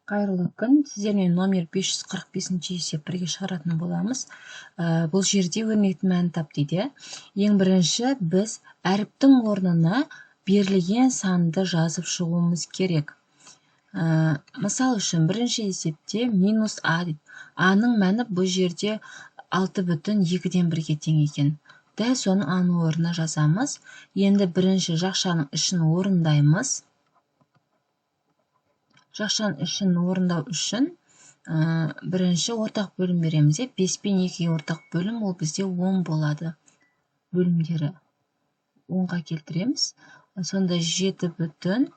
Қайырлы күн. Сіздермен номер 545 есеп бірге шығаратын боламыз. Бұл жерде өрнектің мәнін тап дейді. Ең бірінші біз әріптің орнына берілген санды жазып шығуымыз керек. Мысал үшін бірінші есепте минус а дейді. А-ның мәні бұл жерде 6,2-ге тең екен. Дәл соны а-ның орнына жазамыз. Енді бірінші жақшаның ішін орындаймыз. Жақшаның ішін орындау үшін бірінші ортақ бөлім береміз. 5 пен 2-ге ортақ бөлім, ол бізде 10 болады. Бөлімдері 10-ға келтіреміз. Сонда 7,8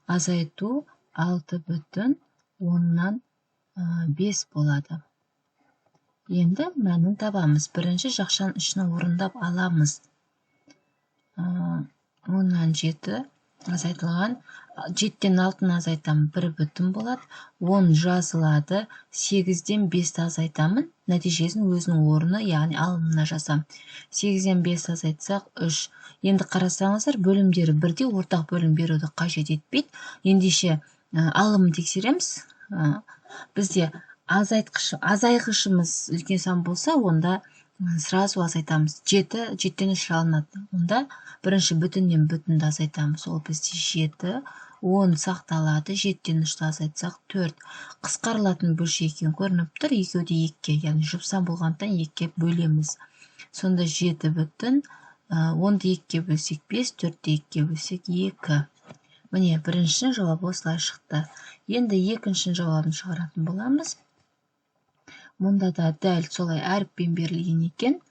азайту 6,5 болады. Енді мәнін табамыз. Бірінші жақшаның ішін орындап аламыз. 7 азайтылған, 7-тен 6-ны азайтамын, 1 бүтін болады, 10 жазылады, 8-ден 5-ті азайтамын, нәтижесін өзінің орны, яғни алымына жазамын. 8-ден 5 азайтсақ 3. Енді қарасаңыздар, бөлімдері бірдей, ортақ бөлім беруді қажет етпейді. Ендеше алымын тексереміз. Бізде азайғышымыз үлкен сан болса, онда сразу азайтамыз. 7, 7-тен 3 алынады. Онда бірінші бүтіннен бүтінді азайтамыз. Ол бізде 7, 10 сақталады. 7-тен 3-ті азайтсақ 4. Қысқарылатын бөлшек екен көрініп тұр. Екеуі де 2-ге, яғни жұп сан болғандықтан 2-ге бөлеміз. Сонда 7 бүтін, 10-ды 2-ге бөлсек 5, 4-ті 2-ге бөлсек 2. Міне, бірінші жауап осылай шықты. Енді екінші жауабын шығаратын боламыз. Мұнда да дәл солай әріппен берілген екен.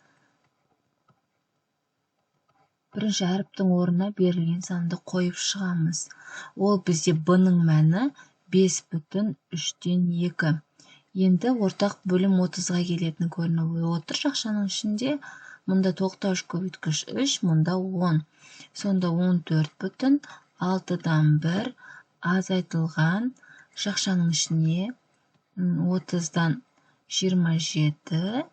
Бірінші әріптің орнына берілген санды қойып шығамыз. Ол бізде б-ның мәні 5,3. Енді ортақ бөлім 30-ға келетін көрініп отыр жақшаның ішінде. Мұнда тоқтауыш көбейткіш 3, мұнда 10. Сонда 14,1 азайтылған жақшаның ішіне 30-дан 27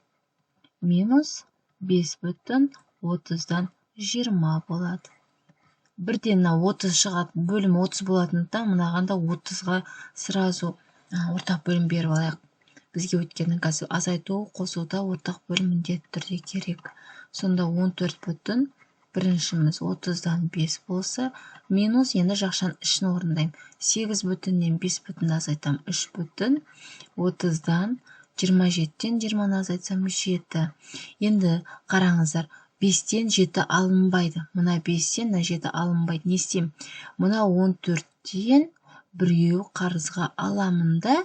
минус 5,30 20 болады. Бірден мына 30 шығады, бөлім 30 болатындықтан мынаған да 30-ға сразу ортақ бөлім беріп алайық. Бізге өткеннің қазір азайту, қосуда ортақ бөлім міндетті түрде керек. Сонда 14 бүтін біріншіміз 30-дан 5 болса, минус енді жақшаның ішін орындаймын. 8 бүтіннен 5 бүтін азайтамын, 3 бүтін 30-дан 27-тен 20-ны азайтсам 7. Енді қараңыздар, 5-тен 7 алынбайды. Мына 5-тен мына 7 алынбайды. Не істеймін? Мына 14-тен біреу қарызға аламын да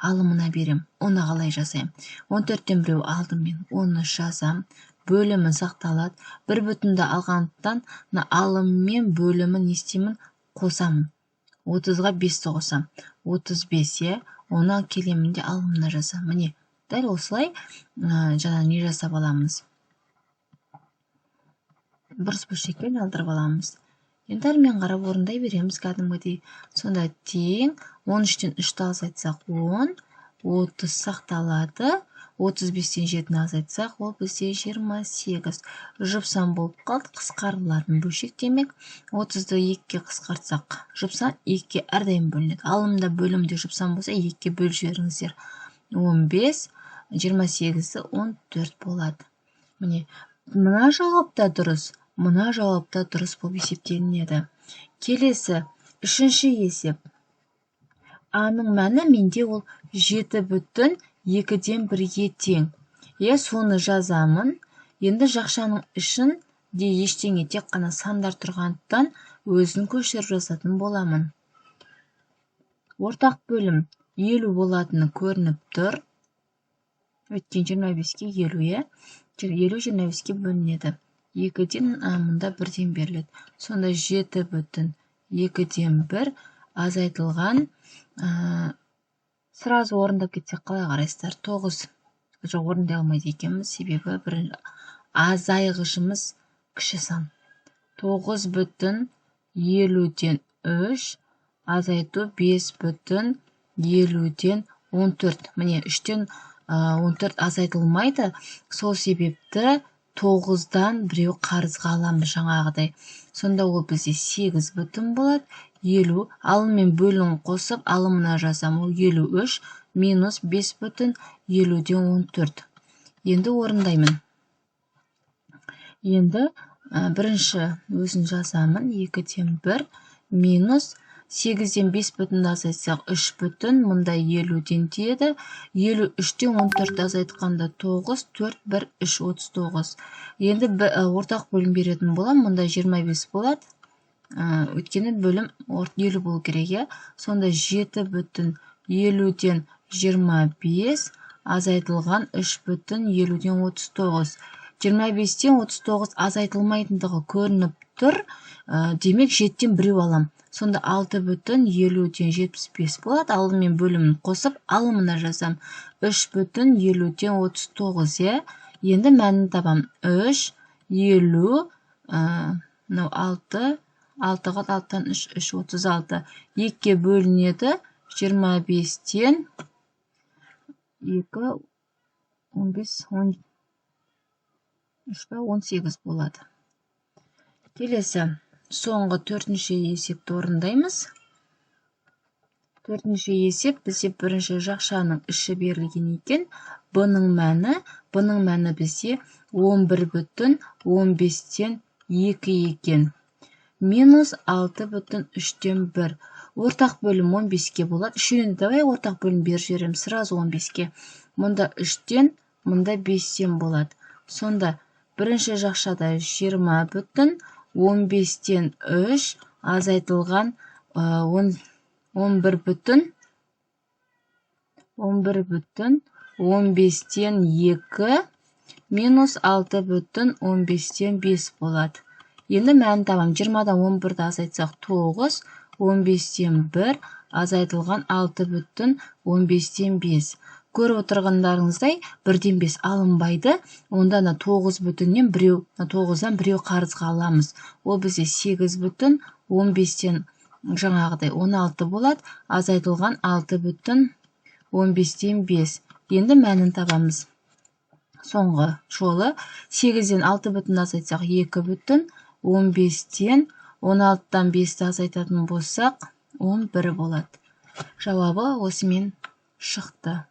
алымына берем. Оны қалай жасаймын? 14-тен біреу алдым мен, оны жазам. Бөлімі сақталады. Бір бүтінді алғандықтан мына алым мен бөлімін не істеймін? Қосамын. 30-ға 5-ті қосам. 35, иә. Оны келемін де алымына жазамын. Міне, дәл осылай, жаңа не жасап аламыз? Бұрыс бөлшекпен айналдырып аламыз. Енді әрмен қарап орындай береміз кәдімгідей. Сонда тең 13-тен 3-ті азайтсақ 10, 30 сақталады. 35-тен 7-ні азайтсақ, ол бізде 28. Жұп сан болып қалды, қысқарылатын бөлшек демек. 30-ды 2-ге қысқартсақ, жұп сан 2-ге әрдайым бөлінеді. Алымда бөлімде жұп сан болса, 2-ге бөліп жіберіңіздер. 15, 28-і 14 болады. Міне, мына жауап та дұрыс, мына жауап та дұрыс болып есептелінеді. Келесі, үшінші есеп. А-ның мәні менде ол 7,2-ге тең. Соны жазамын. Енді жақшаның ішінде ештеңе, тек қана сандар тұрғандықтан өзін көшіріп жазатын боламын. Ортақ бөлім 50 болатыны көрініп тұр. Өйткені 25-ке 50, иә? 50 25-ке бөлінеді. 2-ден, мұнда 1-ден беріледі. Сонда 7,2 азайтылған, сразу орындап кетсек қалай қарайсыздар? 9. Жоқ, орындай алмайды екенбіз, себебі бір азайғышымыз кіші сан. 9,53 азайту 5,14. Міне, 3-тен 14 азайтылмайды. Сол себепті 9-дан біреу қарызға аламыз жаңағыдай. Сонда ол бізде 8 бүтін болады, 50, алым мен бөлім қосып, алымына жазамын, ол 53 минус 5 бүтін 50-ден 14. Енді орындаймын. Енді бірінші өзін жазамын, 2-ден 1 минус 8-ден 5 бүтінді азайтсақ 3 бүтін, мұнда 50-ден тиеді. 53-тен 14 азайтқанда 9, 4, 1, 3, 39. Енді ортақ бөлім беретін боламын, мұнда 25 болады. Өйткені бөлім 50 болу керек, иә. Сонда 7 бүтін 50-ден 25 азайтылған 3 бүтін 50-ден 39. 25-тен 39 азайтылмайтындығы көрініп тұр. Демек 7-тен біреу алам. Сонда 6 бүтін 50-ден 75 болады. Алым мен бөлімін қосып, алымына жазам. 3 бүтін 50-ден 39, иә. Енді мәнін табам. 3, 50, мынау 6, 6-ға 6-тан 3, 3, 36. 2-ге бөлінеді. 25-тен 2, 15, 10, 3 па, 18 болады. Келесі соңғы төртінші есепті орындаймыз. Төртінші есеп бізде бірінші жақшаның іші берілген екен. Бұның мәні бізде 11 бүтін 15-тен 2 екен. Минус 6 бүтін 3-тен 1. Ортақ бөлім 15-ке болады. Үшеуін давай ортақ бөлім беріп жіберемін сразу 15-ке. Мұнда 3-тен, мұнда 5-тен болады. Сонда бірінші жақшада 20 бүтін 15-тен 3 азайтылған, 11 бүтін 15-тен 2 минус 6 бүтін 15-тен 5 болады. Енді мәнін табамын. 20-дан 11-ді азайтсақ 9, 15-тен 1 азайтылған 6 бүтін 15-тен 5. Көріп отырғандарыңыздай, 1-ден 5 алынбайды. Онда ана 9 бүтіннен біреу, ана 9-дан біреу қарызға аламыз. Ол бізде 8 бүтін 15-тен жаңағыдай 16 болады, азайтылған 6 бүтін 15-тен 5. Енді мәнін табамыз. Соңғы жолы 8-ден 6 бүтін азайтсақ 2 бүтін 15-тен 16-дан 5-ті азайтатын болсақ 11 болады. Жауабы осымен шықты.